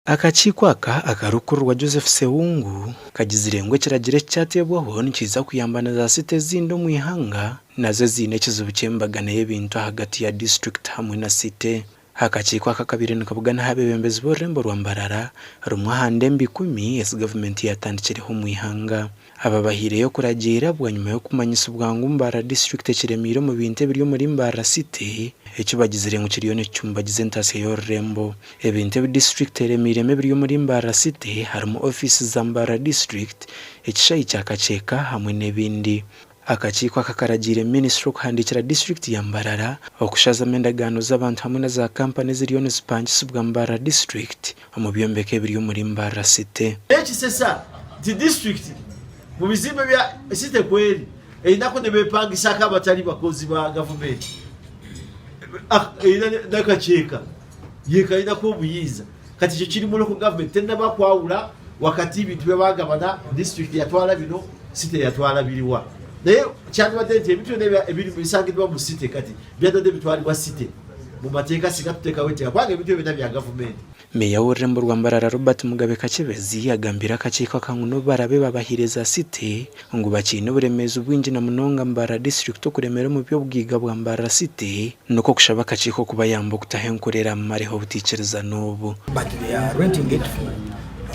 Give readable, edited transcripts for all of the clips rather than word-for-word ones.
Akakiiko aka akarikukurirwa Joseph Ssewungu kagizire ngu ekiragiro eki kyateebwaho nikiija kuyamba na za site ezindi omu ihanga nazo eziine ekizibu ky'embagana y'ebintu ahagati ya disiturikiti hamwe na site. Akakiiko aka kabaire nikabuganaho abeebembezi b'orurembo rwa Mbarara, rumwe aha ndembo ikumi ezi gavumenti yaatandikireho omu ihanga. Aba bahaireyo okuragiira bwanyima y'okumanyisibwa ngu Mbarara disiturikiti ekiremiire omu bintu ebiri omuri Mbarara City eki bagizire ngu kiriyo nikicumbagiza entaasya y'orurembo. Ebintu ebi disiturikiti eremiiremu ebiri omuri Mbarara City harimu ofiisi za Mbarara disiturikiti, ekishaayi kya Kakyeka hamwe n'ebindi. Akakiiko aka karagiire minisitule okuhandiikira disiturikiti ya Mbarara okushazamu endagaano z'abantu hamwe na za kampani eziriyo nizipangisibwa Mbarara disiturikiti omu byombeko ebiri omuri Mbarara City. Nekisesa nti disiturikiti mu bizimbe bya city kweri einako nibepangisako abatari bakozi ba gavumenti eine nakakyeka yekainako obuyinza kati ekyo kiri mu local government tenaba kwawula wakati ebintu byebagabana disiturikiti yatwara bino city yatwara biriwa naye kyandibadde nti ebintu byona ebiri bisangibwa mu city kati byandibadde bitwaribwa city mu mateeka singa tuteekawo etteeka kubanga ebintu ebyo byona bya gavumenti. Meeya w'orurembo rwa Mbarara Robert Mugabe Kakyebezi agambiire akakiiko aka ngu n'obu baraabe babahaire za City ngu bakiine oburemeezi bwingi na munonga Mbarara disiturikiti okuremera omu by'obugaiga bwa Mbarara City nikwo kushaba akakiiko kubayamba okutaho enkora eraamareho obutaikirizana obu. But they are renting it for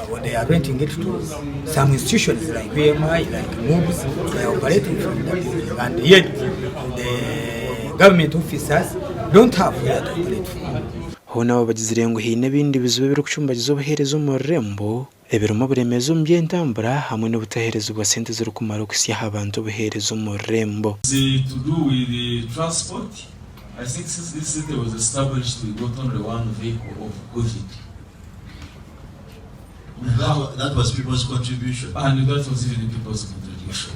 or they are renting it to some institutions like UMI, like MUBS, they are operating from the building and yet the government officers don't have where to operate from. Hoona aba bagizire ngu haine ebindi bizibu ebirikucumbagiza obuheereza omu rurembo ebirimu oburemeezi omu by'entambura hamwe n'obutaheerezibwa sente zirikumara okuhitsya aha bantu obuheereza omu rurembo. To do with the transport, I think since this city was established we got only one vehicle of covid. That was people's contribution. And that was even people's contribution.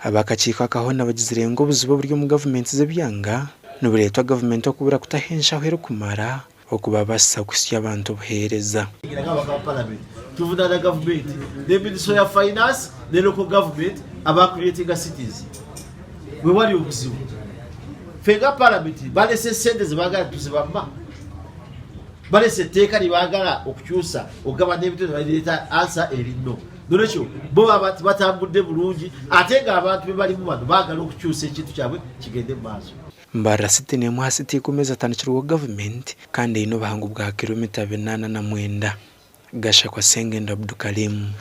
Ab'akakiiko aka hoona bagizire ngu obuzibu oburi omu gavumenti z'ebyanga nibureetwa gavumenti okubura kutaho enshaho erikumara okubabaasisa kuhitsya abantu obuheereza. Nk'ababaka ba paramenti tuvunaana gavumenti ne minisitule ya finance ne local government aba creatinga cities wewali obuzibu. Ffe nga paramenti balese sente zebagala tuzibamma. Balese etteeka lyebagala okukyusa okugabana ebitone balireeta ansa eri no. Nolwekyo bo baba tibatambudde bulungi ate nga abantu bebalimu bano bagala okukyusa ekintu kyabwe kigende mu maaso. Mbarara City n'emwe aha city ikumi ezatandikirweho gavumenti kandi eine obuhango bwa kiromita 409. Gashakwa Sengendo Abdukalim.